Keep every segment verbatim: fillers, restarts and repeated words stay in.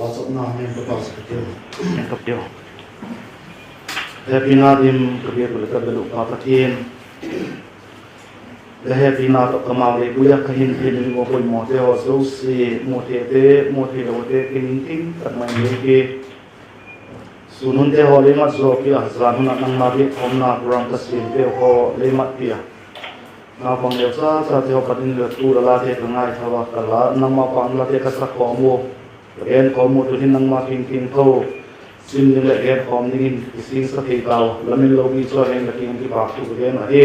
Pauchapna nen ka pauchap tiu. Hepina dim ka biak uh leh ka bêl uh Pa Pathian, la hepina tawh ka mau lei pui a, ka hin thiam ding uh poimawte haw zosia, mu theite, mu theilote, kiningting tak mai nei hi. Sun hunte haw lei mat zawpi a, zan hun ah nangma biak khawmna program ka siamte haw lei matpi a, naupang neu cha chate haw pat in la thu la late ka ngaithau a, ka la nangma pang late ka sakhawm u, ka genkhawm u, tu'hin nangma thu thiangtho sim ding leh genkhawm dingin kisingsa thei tau, la min lopi chu a heng la kiang in kipâk thu ka gen ahi.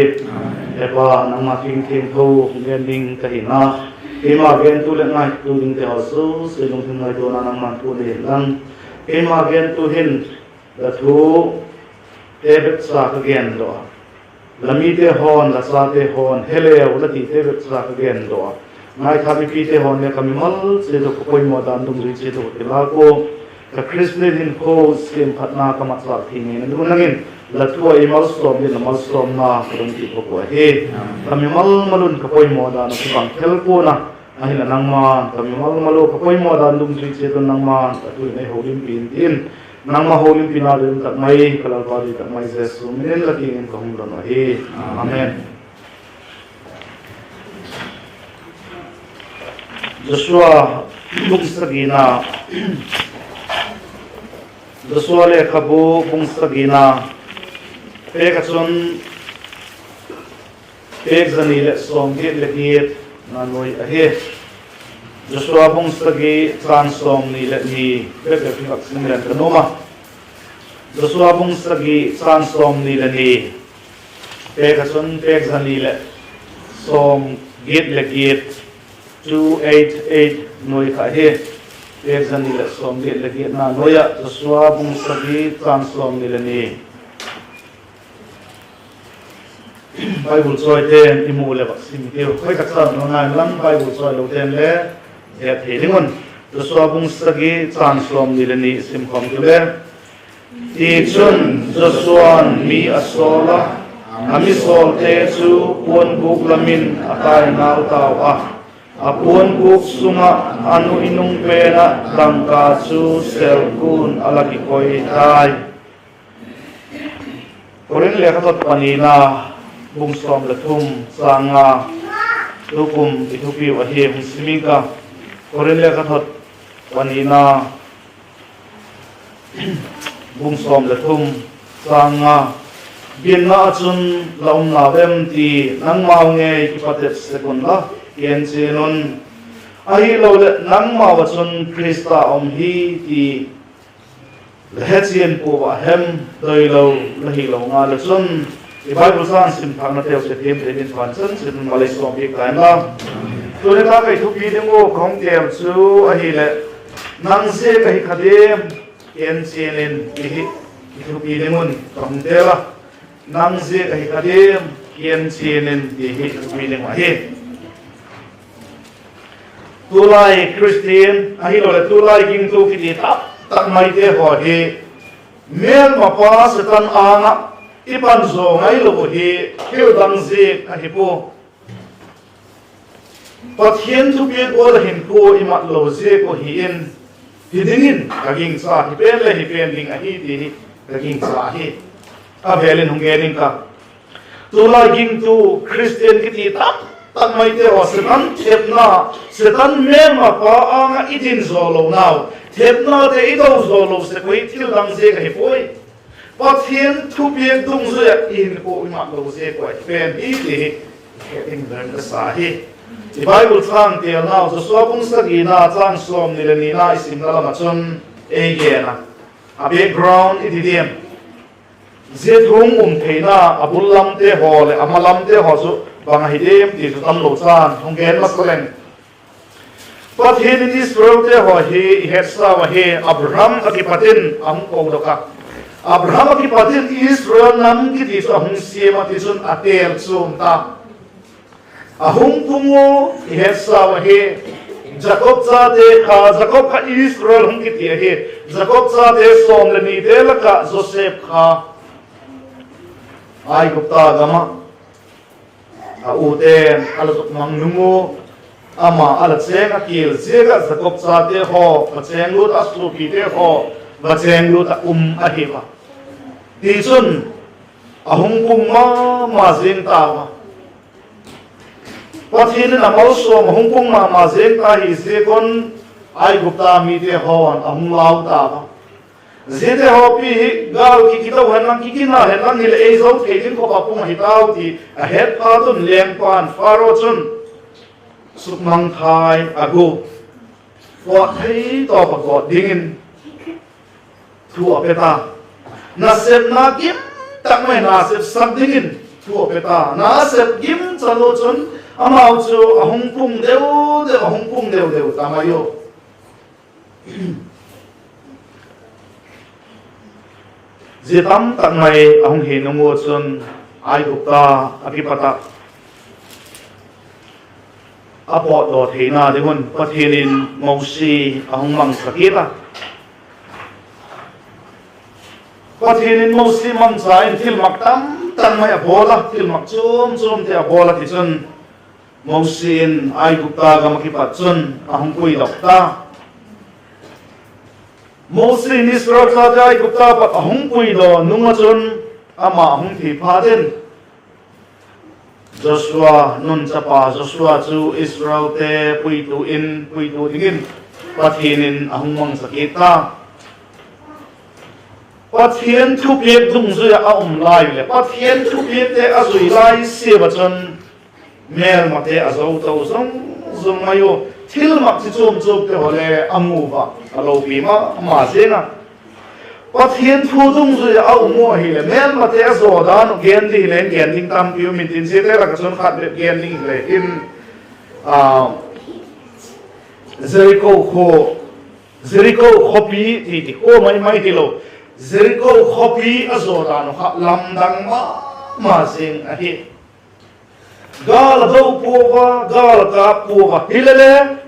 He Pa, nangma thu thiangtho gen ding ka hina, keima gentu leh ngaitu dingte haw zosia lungthim ngaituana nangma'n thu nei inlang, keima gentu hin la thute bep cha ka gen daw a, la mite haw'n, la chate haw'n he leu la tite bep cha ka gen daw a, ngaitha mipite haw'n le ka mimal chiat uh, ka poimaw dan dungzui chiat uh ka kilâk ua, ka Khristian hinkhua siamphatna ka matchâk thei ngeina ding un nang in la thu ah ei malsawm dingin la malsawmna ka don ti bak uh ahi. Ka mimal mal un ka poimaw dan uh kibang thei pua'n a, ahinla nangma'n ka mimal mal uh ka poimaw dan dungzui chiat un nangma'n ka thu in ei holimpi in ti in, nangma holimpina doi um tak mai ka Lalpa doi tak mai Jesu min in la kiang in ka hung don uh ahi. Amen. Joshua bung sagina, Joshua lekhabu bung sagina, pêk ah chun pêk za ni leh sawmgiat leh giatna nuai ahi. Joshua bung sagi châng sawmni leh ni, bep bep hi vak sim leng ka nuam a. Joshua bung sagi châng sawmni leh ni, pêk ah chun pêk za ni leh sawmgiat leh giat, two eight eight nuai kha hi. Pêk za ni leh sawmgiat leh giatna nuai ah Joshua bung sagi châng sawmni leh ni. Bible chawite'n i mu leh vak sim tiu. Khoi tak chan a ngai lam Bible chawi lote'n le het thei ding un, Joshua bung sagi châng sawmni leh ni sim khawm tiu le. Tichun Joshua'n mi a sawl a, a mi sawlte chu puanbûk lam in a tai ngal tau a, a puanbûk sung ah a nuinung pen ah dangka chu selku'n a la kikoi tai. Korinth lekhathot panina, bung sawm leh thum, châng nga, tukum i thupiu ahi, hung sim ing ka. Korinth lekhathot panina, bung sawm leh thum, châng nga, ginna ah chun la um nau em ti nangmau ngei kipatet sek unla, kienchian un. Ahiloleh nangmau ah chun Khrista um hi ti la hechian pua a hem? Doilo la hilo ngal ah chun, i Bible châng sim thâknateu sia thiam thei dingin pan chan chin malei sawmpiak ta inla. Tuni tak ah i thupi ding uh ka hung têl chu ahileh, nang ziak ahi kha diam, kienchian in ti hi i thupi ding un ka hung têl a. Nang ziak ahi kha diam, kienchian in ti hi i thupi ding uh ahi. Tulai Khristian ahiloleh tulai gingtu kiti tak tak maite haw hi mêlmapa Setan âng ah i pan zaw ngailo uh hi thil dang ziak ahi pua. Pathian thupiak gual ah hinkhua i mat lo ziak uh hi in, hi dingin ka gingcha, hi pen le hi pen ding ahi ti hi ka gingcha hi. A vêl in hung gen ing ka. Tulai gingtu Khristian kiti tak tak maite haw Setan thepna, Setan mêlmapa âng ah i din zaw lonau, thepnate i do zaw lo sek uh hi thil dang ziak ahi puai. Pathian thupiak dungzui ah i hinkhua i mat lo ziak uh ahi pen hi ti hi i het ding ka sa hi. I Bible châng têlnau Joshua bung sagina châng sawmni leh nina i simna lam ah chun ei gen a, a background i ti diam, zia thu hung um theina a bul lamte haw leh a ma lamte haw chu bang ahi diam ti chu tamlo chan hung gen masa leng. Pathian in Israelte haw hi i hetsau ahi, Abraham a kipat in a hung kodok a, Abraham a kipat in Israel nam kiti chu a hung siam a, tichun a têl chuam ta. A hung pung u i hetsau ahi, Jakob chate kha, Jakob kha Israel hung kiti ahi, Jakob chate sawm leh nite lak ah Joseph kha Aigupta gam ah a ute a la zuk mang nung u, ama a la chêng a kial ziak ah Jakob chate haw va chêng lut a, suapite haw va chêng lut ah um ahi a. Tichun, a hung pung ma ma zing tau a. Pathian in a malsawm a hung pung ma ma zing ta hi ziak un, Aigupta mite haw'n a hung lau tau a. Ziate haw pi hi gâl ki kito hen lang, ki kina hen lang hileh ei zo thei ding khawp a pung ahi tau ti a het phat un lengpa'n Pharaoh chun sukmangthai a gu, pawt thei tawp a gawt dingin thu a pe ta. Nasepna gim tak mai nasepsak dingin thu a pe ta. Nasep gim chan u chun amau chu a hung pung deu deu, a hung pung deu deu ta mai u. Zia tam tak mai a hung hi nung ua chun Aigupta a kipat ah a pawtdaw theina ding un Pathian in Mosi a hung mangcha kit a. Pathian in Mosi mangcha in thilmak tam tak mai a bawl a, thilmak chuam chuamte a bawl a, tichun Mosi in Aigupta gam ah kipat chun a hung puidok ta. Mosi in Israel chate Aigupta pat a hung puidaw nung ah chun ama a hung thi phat in Joshua, Nun chapa Joshua chu Israelte puitu in, puitu dingin Pathian in a hung mangcha kit ta. Pathian thupiak dungzui ah a um lai leh Pathian thupiakte a zui lai siau ah chun mêlmate a zo to zung zung mai u. Thilmak chi chuam chuamte haw le a mu ua, a lopi ma ma zing a. Pathian thu dungzui ah a um u ahileh mêlmate a zaw dan uh gen ding hileh gen ding tampi um intin, ziate lak ah chun khat bep gen ding hileh in, Jeriko khua, Jeriko khawpi ti ti khua mai mai hilo, Jeriko khawpi a zaw dan uh kha lamdang ma ma zing ahi. Gâl a do pua ua, gâl a kâp pua ua, hilele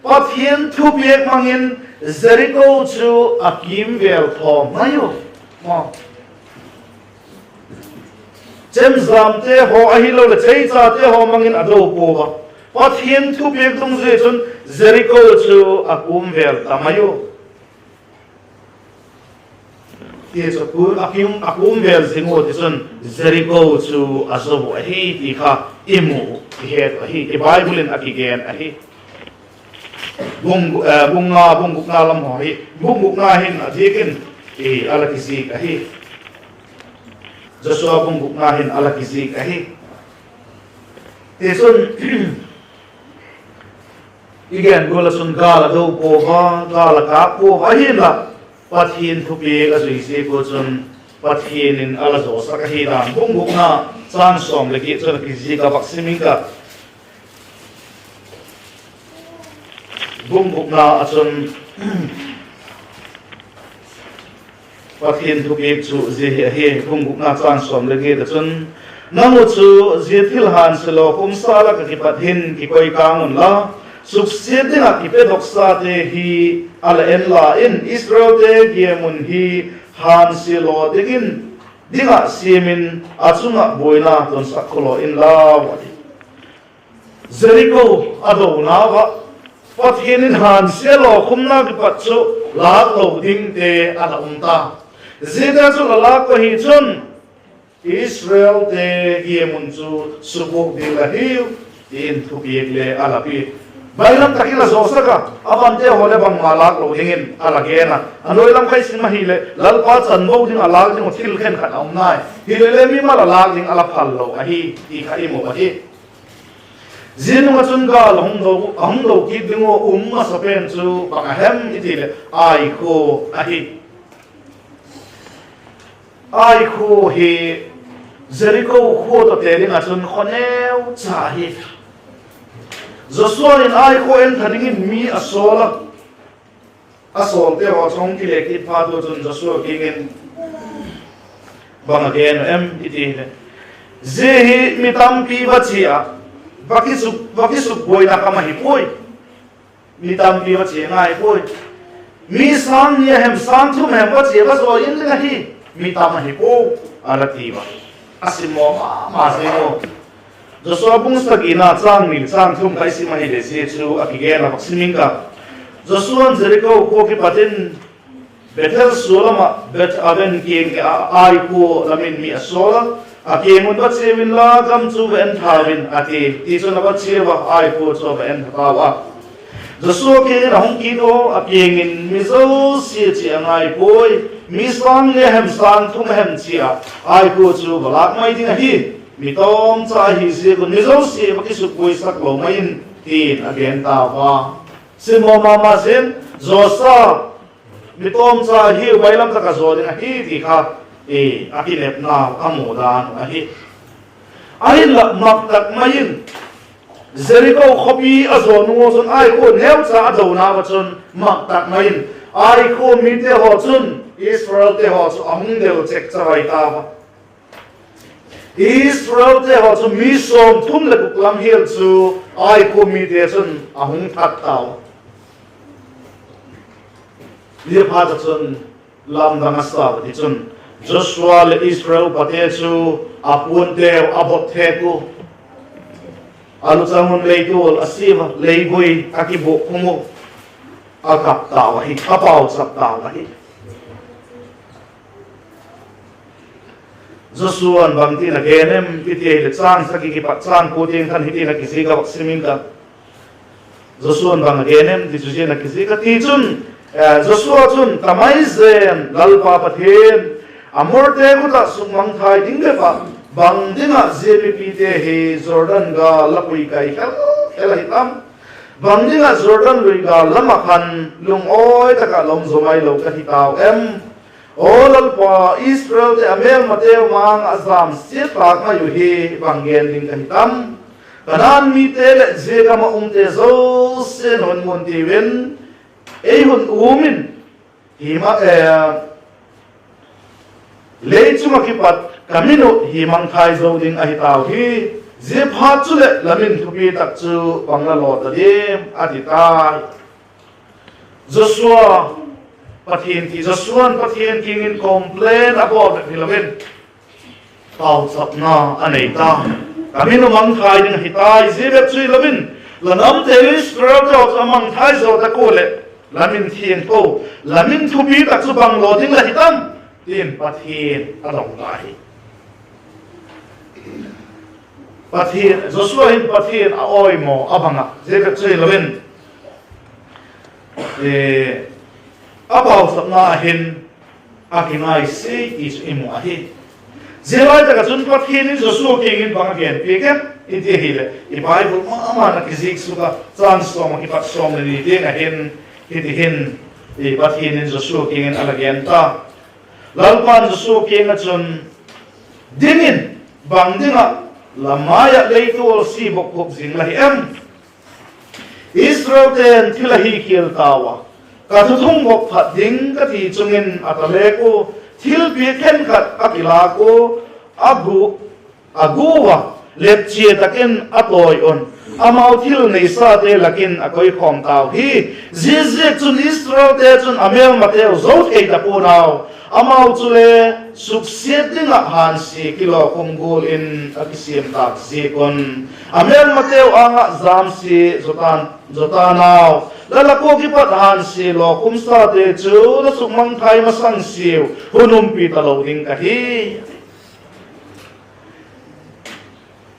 Pathian thupiak mang in Jeriko chu a kîmvêl thaw mai u. Chemjamte haw ahiloleh cheichate haw mang in a do pua ua, Pathian thupiak dungzui chun Jeriko chu a kûmvêl ta mai u. Ti chu a kûmvêl zing u tichun Jeriko chu a zo u ahi ti kha i mu, i het ahi, i Bible in a kigen ahi. Bung, bung nga, bung gukna lam haw hi, bung gukna hin a diak in a la kizik ahi. Joshua bung gukna hin a la kizik ahi. Tichun, i gen gual ah chun gâl a do pua ua, gâl a kâp pua ua, ahinla Pathian thupiak a zui ziak ua chun Pathian in a la zawsak ahi dan bung gukna châng sawm leh giat chun a kizik a, vak sim ing ka. Bung gukna ah chun Pathian thupiak chu zia hi ahi, bung gukna châng sawm leh giat ah chun, Nang u chu zia thil hânsia lawkhum sa lak ah kipat hin kikoi kâng unla, suksiat ding ah kipedoksate hi a la en la in, Israelte giamun hi hânsia law dingin, ding ah siam in a chung ah buaina tunsak khawlaw inlau, a ti. Jeriko a donau ah Pathian in hânsia lawkhumna kipat chu lâk lo dingte a la um ta. Ziate chu la lâk ahi chun Israelte giamun chu subuak ding la hiu, ti in thupiak le a la pia. Bailam tak in a zawsak a, a vante haw leh bangma lâk lo dingin a la gen a. A nuai lam kha i sim ahileh Lalpa chanvo ding a lâk ding uh thil khenkhat a um nai. Hilele mimal a lâk ding a la phal lo ahi ti kha i mu ahi. Zia nung ah chun gâl a hung do kit ding ua um masa pen chu bang a hem i ti leh, Ai khua ahi. Ai khua hi Jeriko khua tawh te ding ah chun khaw neucha ahi. Joshua in Ai khua entha dingin mi a sawl a, a sawlte haw chu hung kile kit phat u chun Joshua kiang in bang a gen uh em i ti leh, Zia hi mi tampi va chia a, va kisuk, va kisukbuaina kam ahi puai. Mi tampi va chia ngai puai. Mi sâng ni a hem, sâng thum a hem va chia va zawi in ding ahi. Mi tam ahi puai, a la ti a. A simmaw ma ma zing u. Joshua bung sagina châng ni châng thum kha i sim ahileh zia chu a kigen a, vak sim ing ka. Joshua'n Jeriko khua kipat in Bethel sua lam ah Beth-aven kiang ah Ai khua lam in mi a sawl a, a kiang un, Va chia unla, gam chu va entha un, a ti. Tichun a va chia ua, Ai khua chu a va entha tau a. Joshua kiang in a hung kit ua, a kiang in, Mi zosia chia a ngai puai, mi sâng li a hem, sâng thum a hem chia Ai khua chu va lâk mai ding ahi. Mi tawmcha ahi ziak un mi zosia va kisukbuaisak lo mai in, ti'n a gen tau a. Simmaw ma ma zing, zawsa, mi tawmcha ahiu, bailam tak ah zaw ding ahi ti kha a kinepnau a mu dan uh ahi. Ahinla mak tak mai in Jeriko khawpi a zaw nung ua chun Ai khua neucha a donau ah chun mak tak mai in Ai khua mite haw chun Israelte haw chu a hung del chek chavai tau a. Israelte haw chu mi sawmthum leh guk lam hial chu Ai khua mite chun a hung that tau. Ziaphat ah chun lamdang a sau hi chun Joshua leh Israel upate chu a puanteu a bot thek u, a luchang un leitual a siam a, leivui a kibuak khum u, a kap tau ahi, a pauchap tau ahi. Joshua'n bangtin a gen em i ti ahileh, châng sagi kipat châng kua tiang khan hitin a kizik a, vak sim ing ka. Joshua'n bang a gen em ti chu zia in a kizik a, tichun, Joshua chun, Tamai zen Lalpa Pathian, Amorte khut ah sukmangthai ding bep ah bang ding ah zia mipite hi Jordan gâl la pui kai khel khel ahi tam? Bang ding ah Jordan lui gâl lam ah khan lungawi tak ah la um zo mai lo ka hi tau em? Aw Lalpa, Israelte a mêlmateu ma-âng ah zâmsiat tâk mai uh hi bang gen ding ka hi tam? Kanaan mite leh zia gam ah umte zosia'n hun mu intin, ei hun um in, lei chung ah kipat ka min uh himangthai zo ding ahi tau hi. Ziaphat chuleh la min thupi tak chu bang la law ta diam? a ti tai. Joshua, Pathian ki, Joshua'n Pathian kiang in complain a bawl bep hilo in, pauchapna a nei ta. Ka min uh mangthai ding ahi tai, zia bep chu hilo in, la namte Israelte haw chu a mangthai zaw tak ua leh, la min thiangtho, la min thupi tak chu bang law ding la hi tam? ti'n Pathian a dong ta hi. Pathian, Joshua hin Pathian a awimaw a bang ah, zia bep chu hilo in, a pauchapna hin a kingaisia ti chu i mu ahi. Zia lai tak ah chun Pathian in Joshua kiang in bang a gen piak em i ti ahileh, i Bible ma ma in a kizik suk a, châng sawm ah kipat sawm leh ni tiang ah hin, hiti hin, Pathian in Joshua kiang in a la gen ta. Lalpa'n Joshua kiang ah chun, Ding in, bang ding ah la mai ah leitual si bok khup zing la hi em? Israelte'n thil ahi khial tau a, ka thuthung bok phat ding ka ti chung in a ta lek ua, thilpiak khenkhat a kilâk ua, a gu a, lepchia tak in a tawi un, amau thil neisate lak in a koikhawm tau hi. Ziaziakchun Israelte chun a mêlmateu zo thei ta pua'n au, amau chule suksiat ding ah hânsia kilawkhum gual in a kisiam tâk ziak un, a mêlmateu âng ah zâmsia zaw ta'n au. La lak ua kipat hânsia lawkhumsate chu la sukmangthai masang siau hun umpi talo ding ka hi.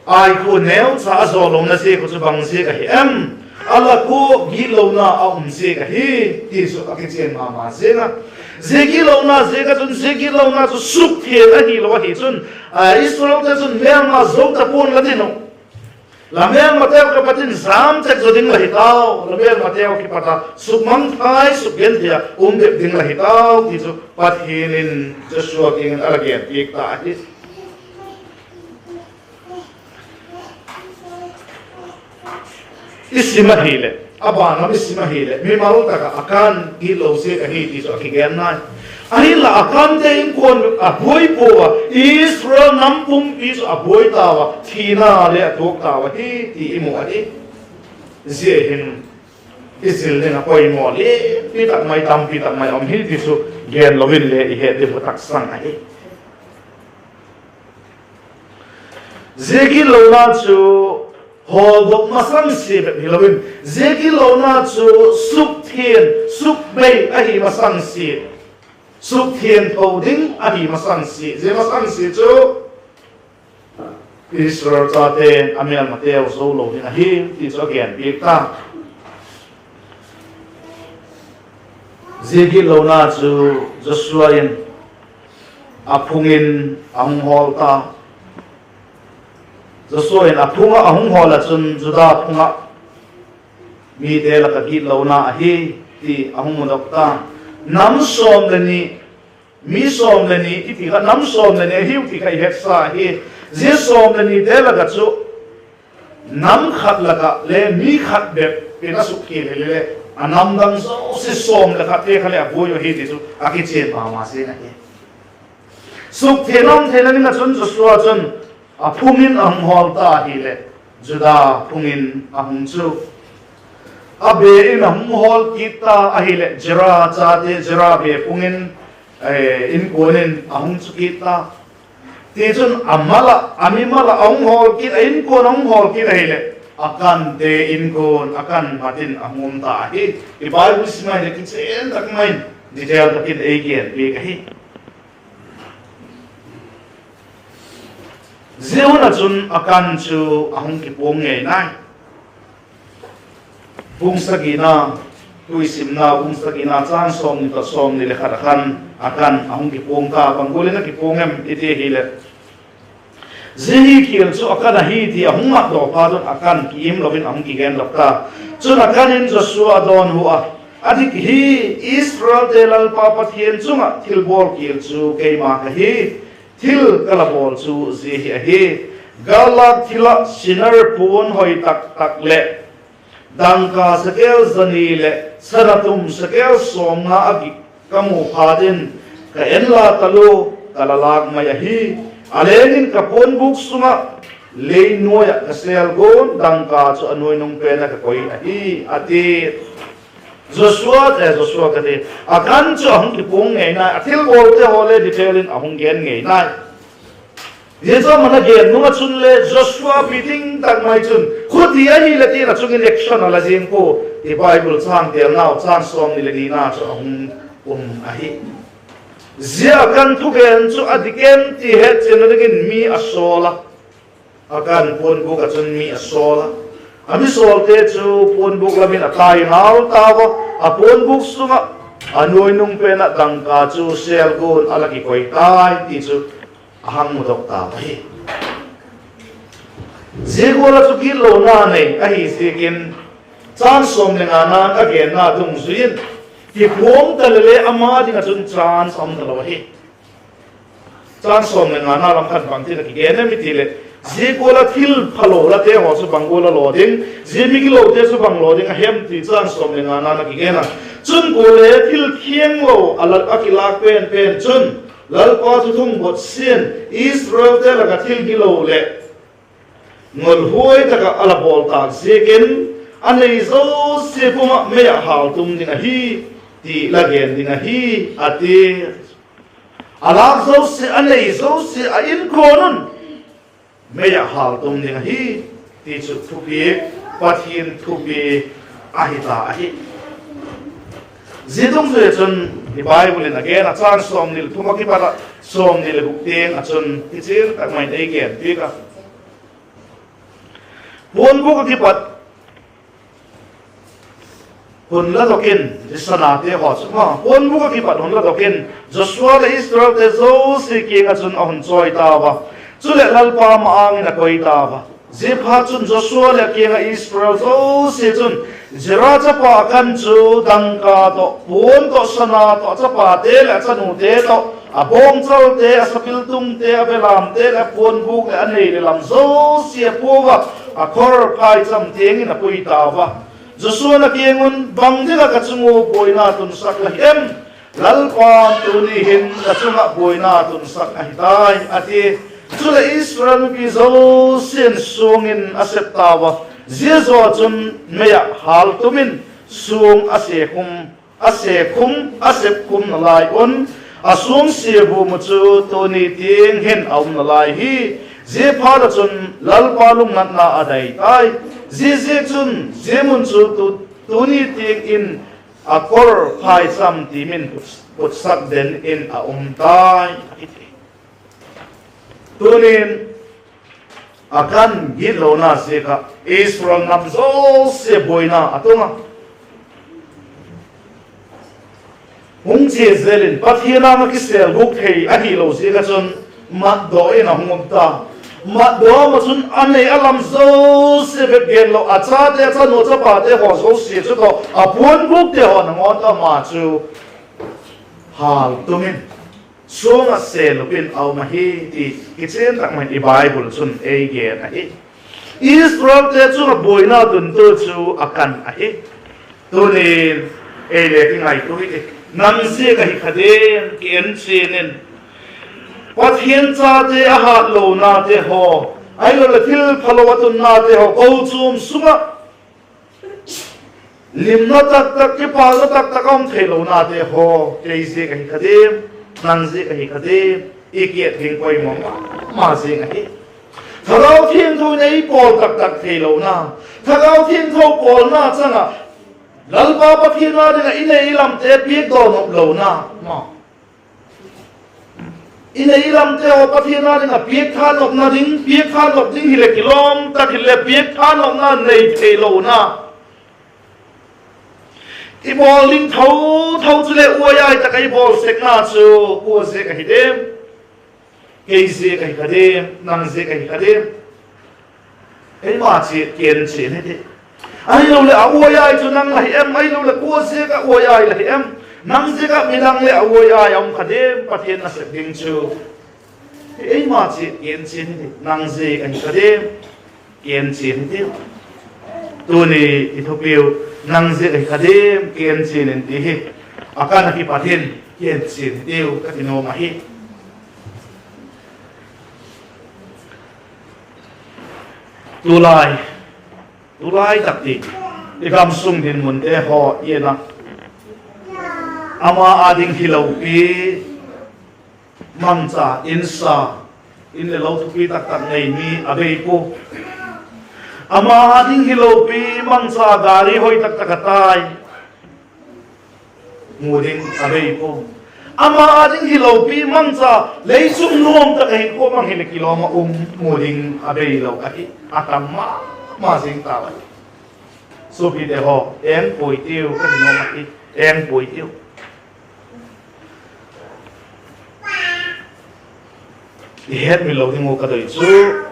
Ai khua neucha a zawlona ziak uh chu bang ziak ahi em? A lak ua gitlona a um ziak ahi, ti chu a kichian ma ma ziang a. Zia gitlona ziak ah chun, zia gitlona chu sukthiang ahilo ahi chun, Israelte chun, Mêlma zo ta pua'n la tin uh, la mêlmateu kipat in zâm tek zaw ding la hi tau, la mêlmateu kipat ah sukmangthai, sukgenthei ah um bep ding la hi tau, ti chu Pathian in Joshua kiang in a la gen piak ta ahi. I sim ahileh, a ban lam i sim ahileh, mimal tak ah Akan gitlo ziak ahi ti chu a kigen nai. Ahinla Akante inkuan a buai pua a, Israel nam pumpi chu a buai tau a, thina le a tuak tau ahi ti i mu ahi. Zia hin i zil ding a poimaw lianpi tak mai, tampi tak mai um hi ti chu gen lo in le i het ding uh taksang ahi. Zia gitlona chu hawldok masangsia bep hilo in, zia gitlona chu sukthiang, sukbei ahi masangsia, sukthiangtho ding ahi masangsia. Zia masangsia chu Israel chate'n a mêlmateu zo lo ding ahi ti chu a genpiak ta. Zia gitlona chu Joshua in a phung in a hung hawl ta. Joshua in a phung ah a hung hawl ah chun Judah phung ah mite lak ah gitlona ahi ti a hung mudok ta. Nam sawm le ni, mi sawm le ni i ti kha, nam sawm le ni ahiu ti kha i hetsa hi. Zia sawm le nite lak ah chu nam khat lak ah le mi khat bep in a sukkhial hile le, a namdang zosia sawm le khatte kha leh a buai uh ahi ti chu a kichian ma ma zing ahi. Sukthiang um theina ding ah chun Joshua chun a phung in a hung hawl ta hileh, Judah phung in a hung chu a be in a hung hawl kit ta ahileh, Zera chate Zera be phung in, inkuan in a hung chu kit ta. Tichun a mal ah, a mimal ah a hung hawl kit, a inkuan a hung hawl kit ahileh, Akante inkuan, Akan mat in a hung um ta ahi. I Bible sim a hileh kichian tak mai in, detail tak in ei genpiak ahi. Zia hun ah chun Akan chu a hung kipuang ngei nai. Bung sagina, Thusimna bung sagina châng sawmni tawh sawmni le khat ah khan Akan a hung kipuang ta. Bang gual in a kipuang em i ti ahileh, zia hi khial chu Akan ahi ti a hung matdaw phat un Akan ki-im lo in a hung kigendok ta. Chun Akan in Joshua a dawnhu a, A dik hi, Israelte Lalpa Pathian chung ah thilbawl kial chu keima ka hi. Thil ka la bawl chu zia hi ahi: Gâl lâk thil ah Sinar puan hoi tak tak leh dangka sekel za ni leh sana tum sekel sawmnga a gik ka mu phat in, ka en la talua, ka la lâk mai ahi. A leng in ka puanbûk sung ah lei nuai ah ka sêl guan dangka chu a nuainung pen ah ka koi ahi, a ti. Joshua, eh, Joshua ka ti, Akan chu a hung kipuang ngei nai, a thilbawlte haw le detail in a hung gen ngei nai. Zia chu ama'n a gen nung ah chun le Joshua pi ting tak mai chun, khuti ahileh tin a chung in action a la zing pua. I Bible châng telnau châng sawmni leh nina chu a hung um ahi. Zia Akan thugen chu a dik em ti hetchianna dingin mi a sawl a, Akan puanbûk ah chun mi a sawl a. A mi sawlte chu puanbûk lam in a tai ngal tau a, a puanbûk sung ah a nuainung pen ah dangka chu sêl guan a la kikoi tai ti chu a hang mudok tau ahi. Zia gual ah chu gitlona nei ahi ziakin, châng sawm le ngana'n a genna dungzui in, kipuang ta leh le ama ding ah chun chance a um talo ahi. Châng sawm le ngana lam khan bangtin a kigen em i ti leh, zia gual ah thil phalo late haw chu bang gual a law ding, zia migilote chu bang law ding a hem ti châng sawm le ngana'n a kigen a. Chun kuale thil thianglo a kilâk pen pen chun Lalpa thuthung bawsia'n Israelte lak ah thil gilo leh ngolhuai tak ah a la bawl tâk ziakin, a nei zosia pum ah mei ah hâltum ding ahi, ti la gen ding ahi, a ti. A lâk zosia, a nei zosia a inkuan un mei ah hâltum ding ahi, ti chu thupiak, Pathian thupiak ahi ta ahi. Zia dungzui ah chun i Bible in a gen a, châng sawmni leh thum ah kipat ah sawmni leh guk tiang ah chun kichian tak mai in ei gen piak a. Puanbûk ah kipat hun la dok in, zia sanate haw chu ma, puanbûk ah kipat hun la dok in, Joshua leh Israelte zosia kiang ah chun a hun chawi tau a. Chuleh Lalpa ma-âng in a koi tau a. Ziaphatchun Joshua leh a kiang ah Israel zosia chun Zera chapa Akan chu dangka tawh, puan tawh, sana tawh, a chapate leh a chanute tawh, a bawngchalte, a sapiltungte, a belamte leh a puanbûk leh a nei leh lam zosia a pua a, a khawr phaicham tiang in a pui tau a. Joshua'n a kiang un, Bang ding ah ka chung ua buaina tunsak la hi em? Lalpa'n tuni hin ka chung ah buaina tunsak ahi tai, a ti. Chuleh Israel mipi zosia'n suang in a sep tau a, zia zaw chun mei ah hâltum in suang a se khum, a se khum, a sep khum nalai un, a suang sia vum uh chu tuni tiang hin a um nalai hi. Ziaphat ah chun Lalpa lungnatna a dai tai. Ziaziakchun, zia mun chu tu, tuni tiang in Akor phaicham ti min put, putsak den in a um tai, a ti. Tunin, Akan gitlona ziak ah Israel nam zosia buaina a tung a. Hung chia zel in Pathian âng ah kisêl gûk thei ahilo ziak ah chun matdaw in a hung um ta. Matdaw ma chun a nei a lam zosia bep genlo, a chate, a chanu, a chapate haw zosia chu tawh a puan gûkte haw nangawn tawh ama chu hâltum in, suang ah sêlup in a um ahi ti kichian tak mai in i Bible chun ei gen ahi. Israelte chung ah buaina tuntu chu Akan ahi. Tunin ei le kingaitua hi ti, nang ziak ahi kha diam, ki en chian in. Pathian chate a hâtlonate haw, ahiloleh thil phalo a tunnate haw, kochuam sung ah limna taktak, kipâkna taktak a um theilonate haw, kei ziak ahi kha diam, nang ziak ahi kha diam, i kiat ding poimaw ma ma zing ahi. Thagau Thiangtho in ei pawl taktak theilona, Thagau Thiangtho pawlna chang ah Lalpa Pathian â ding ah i nei i lamte piakdaw nop lona, ma i nei i lamte haw Pathian â ding ah piak tha nopna ding, piak tha nop ding hileh kilawm tak hileh piak tha nopna nei theilona, i bawl ding tho tho chuleh uaiai tak ah i bawl sekna chu kua ziak ahi diam? Kei ziak ahi kha diam, nang ziak ahi kha diam? Eima chiat kienchian hi ti. Ahiloleh a uaiai chu nang la hi em? Ahiloleh kua ziak ah uaiai la hi em? Nang ziak ah midang leh a uaiai a um kha diam, Pathian nasep ding chu? Eima chiat kienchian hi ti, nang ziak ahi kha diam? Kienchian hi tiu. Tuni i thupiu, nang ziak ahi kha diam, kienchian in ti hi, Akan ah kipat hin kienchian hi tiu ka ti nuam ahi. Tulai, tulai tak ti i gamsung dinmunte haw i en a, ama â ding hilo pi mangcha, insa, in leh lo thupi taktak nei mi a bei pua. Ama â ding hilo pi mangcha gari hoi taktak a tai, mu ding a bei pua. Ama â ding hilo pi mangcha lei chung nuam tak ah hinkhua mang hileh kilawm ah um, mu ding a bei lo ahi. A tam ma ma zing tau ahi. Suapite haw, eng puai tiu ka ti nuam ahi. Eng puai tiu. I hetmil lo ding uh ka doi chu,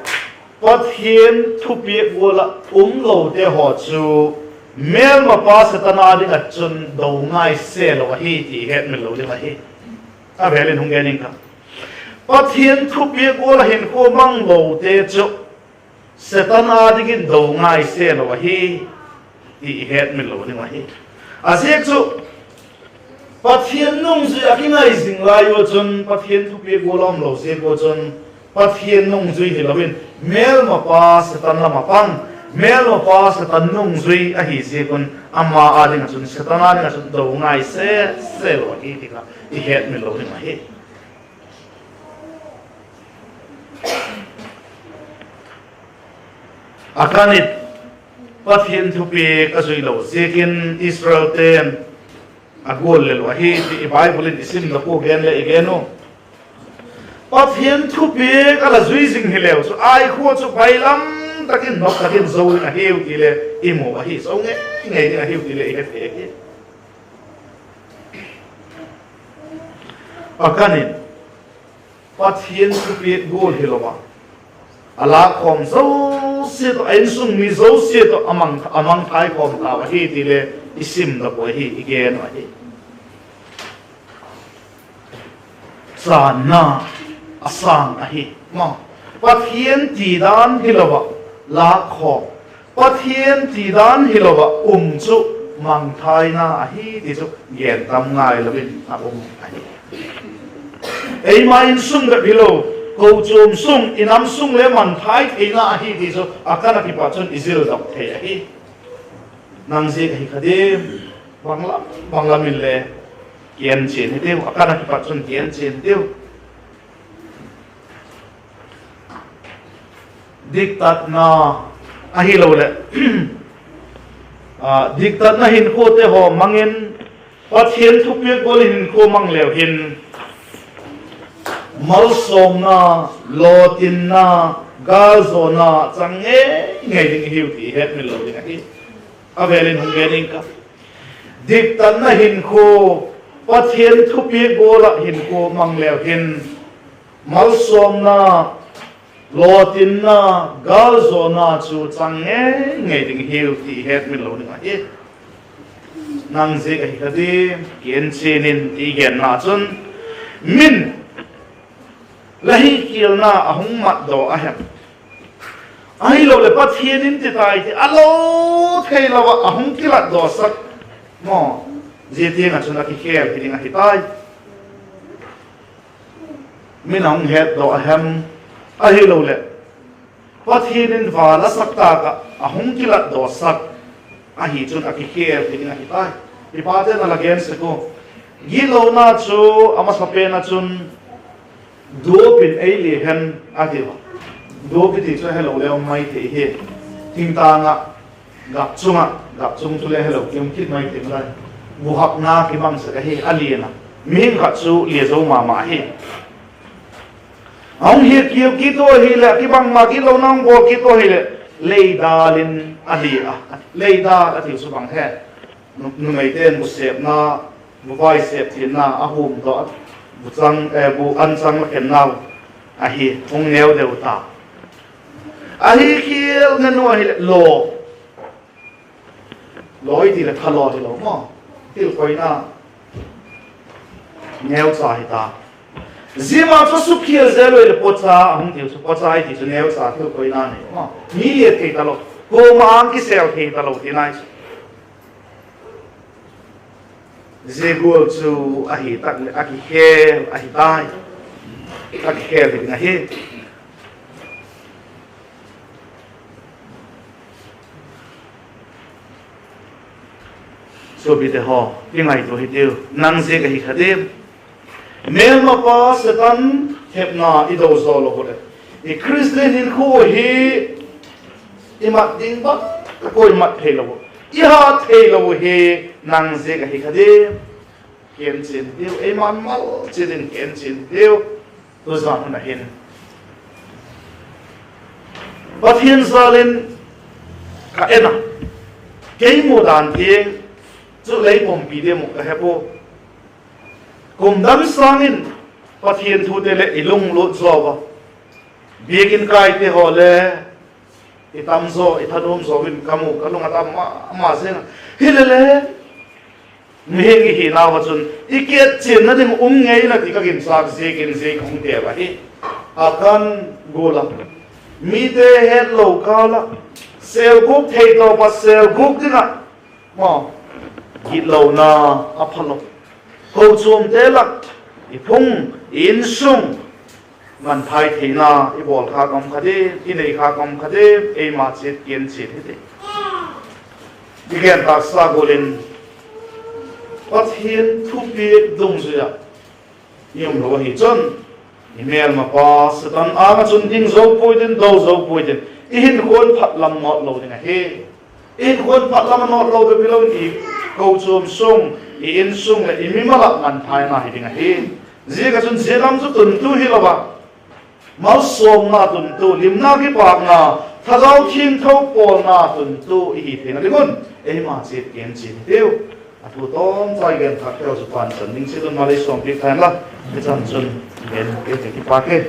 Pathian thupiak gual ah um lote haw chu mêlmapa Setan â ding ah chun do ngai se lo ahi ti i hetmil lo ding ahi. A vêl in hung gen ing ka, Pathian thupiak gual ah hinkhua mang lote chu Setan â dingin do ngai se lo ahi ti i hetmil lo ding ahi. A ziak chu Pathian nungzui a kingai zing lai ua chun, Pathian thupiak gual a um lo ziak ua chun, Pathian nungzui hilo in mêlmapa Setan lam a pang, mêlmapa Setan nungzui ahi ziak un ama â ding ah chun, Setan â ding ah chun do ngai se se lo ahi ti kha i hetmil lo ding ahi. Akan in Pathian thupiak a zui lo ziakin Israelte'n a gual lel uh ahi ti i Bible in i simdok ua, gen le i gen u. Pathian thupiak a la zui zing hileu chu, aikhua chu bailam tak in, nop tak in zo ding ahiu ti le i mu ahi, zo ngei ngei ding ahiu ti le i he thei ahi. Akan in Pathian thupiak gual hilo a, a lâkkhawm zosia tawh, a insung mi zosia tawh a mang, a mangthai khawm tau ahi ti le i simdok uh ahi, i gen uh ahi. Chânna a sâng ahi maw. Pathian ti dan hilo ah lâkkhawm, Pathian ti dan hilo ah um chu mangthaina ahi ti chu gen tam ngailo in a um ahi. Eima insung bep hilo, kochuam sung, i nam sung le mangthai theina ahi ti chu Akan ah kipat chun i zildok thei ahi. Nang ziak ahi kha diam, bang lam bang lam in le kienchian hi tiu, Akan ah kipat chun kienchian hi tiu. Diktatna ahiloleh, diktatna hinkhuate haw mang in, Pathian thupiak gual in hinkhua mang leu hin, malsawmna, lawtinna, gâlzawna chang ngei ngei ding i hiu ti i hetmil lo ding ahi. A vêl in hung gen ing ka. Diktatna hinkhua, Pathian thupiak gual ah hinkhua mang leu hin, malsawmna, lawtinna, gâlzawna chu chang ngei ngei ding i hiu ti i hetmil lo ding ahi. Nang ziak ahi kha diam, kienchian in ti i genna chun, min la hikhialna a hung matdaw a hem, ahiloleh Pathian in ti tai ti a lo theilo ah a hung kilatdawsak maw, zia tiang ah chun a kikhel hi ding ahi tai. Min a hung hetdaw a hem, ahiloleh Pathian in va la sak tâk ah a hung kilatdawsak ahi chun a kikhel hi ding ahi tai. I pate'n a la gen sek ua, gitlona chu a masapen ah chun, duap in ei lia hen, a ti a. Duap i ti chu helo le um mai thei hi. Thingtâng ah, gâp chung ah, gâp chung chu le helo kium kit mai thei lai. Buhakna kimang sek ahi, a lian a. Mihing khat chu lia zo ma ma hi. A hung hiakiu kit ua hileh, kibangma gitlona hung bawl kit ua hileh, leidal in a lia a. Leidal a ti chu bang hem? Numeite'n bu sêpna, bu vai sêp thiamna a hum tawh, bu an chang la khennau ahi, hung neu deu ta. Ahi khial ngen ua hileh, law, law i ti leh phalo hilo maw, thil koina, neucha hi ta. Zia ma chu sukhial zel ua leh pocha a hung tiu chu, pocha i ti chu neucha thil koina nei maw, mi lia thei talo, kuama âng kisêl thei talo tina chu. Zia gual chu ahi tak leh a kikhel ahi tai. A kikhel hi ding ahi. Suapite haw, i ngaitua hitiu, nang ziak ahi kha diam? Mêlmapa Setan thepna i do zaw lo u leh, i Khristian hinkhua hi i mat ding bang tak ua i mat theilo u, i hat theilo u hi nang ziak ahi kha diam? Kienchian hitiu, eima'n mal chiat in kienchian hitiu. Tuzan hun ah hin Pathian jâl in ka en a, kei mu dan tiang chu lei pumpi diam uh ka he pua. Kum dang sâng in Pathian thute leh i lunglut zaw a, biakin kaite haw le i tam zaw, i thanuam zaw in ka mu, ka lung a tam ma ma zing a. Hilele, mihing i hinau ah chun i kichianna ding um ngei na ti ka ginchâk ziakin zia ka hung têl ahi. A kan gual a, mite hetlo kâl ah, sêlgûk thei tawp ah sêlgûk ding ah maw, gitlona a phalo. Kochuamte lak, i phung, i insung, manthai theina i bawl kha ka um kha diam, i nei kha ka um kha diam, eima chiat kienchian hiti. I gen tâksa gual in Pathian thupiak dungzui ah i um lo ahi chun, i mêlmapa Setan âng ah chun ding zo puai ding, do zo puai ding, i hinkhua phat lam nawt lo ding ahi. I hinkhua phat lam a nawt lo bep hilo in i kochuam sung, i insung leh i mimal ah manthaina hi ding ahi. Ziak ah chun zia lam chu tuntu hilo a, malsawmna tuntu, limna kipâkna, Thagau Thiangtho pawlna tuntu i hi theina ding un, eima chiat kienchian hitiu. A thu tawmchai gen thâk teu chu pan chan ding chiat un malei sawmpiak tha inla, i chan chun gen kit kipâk e.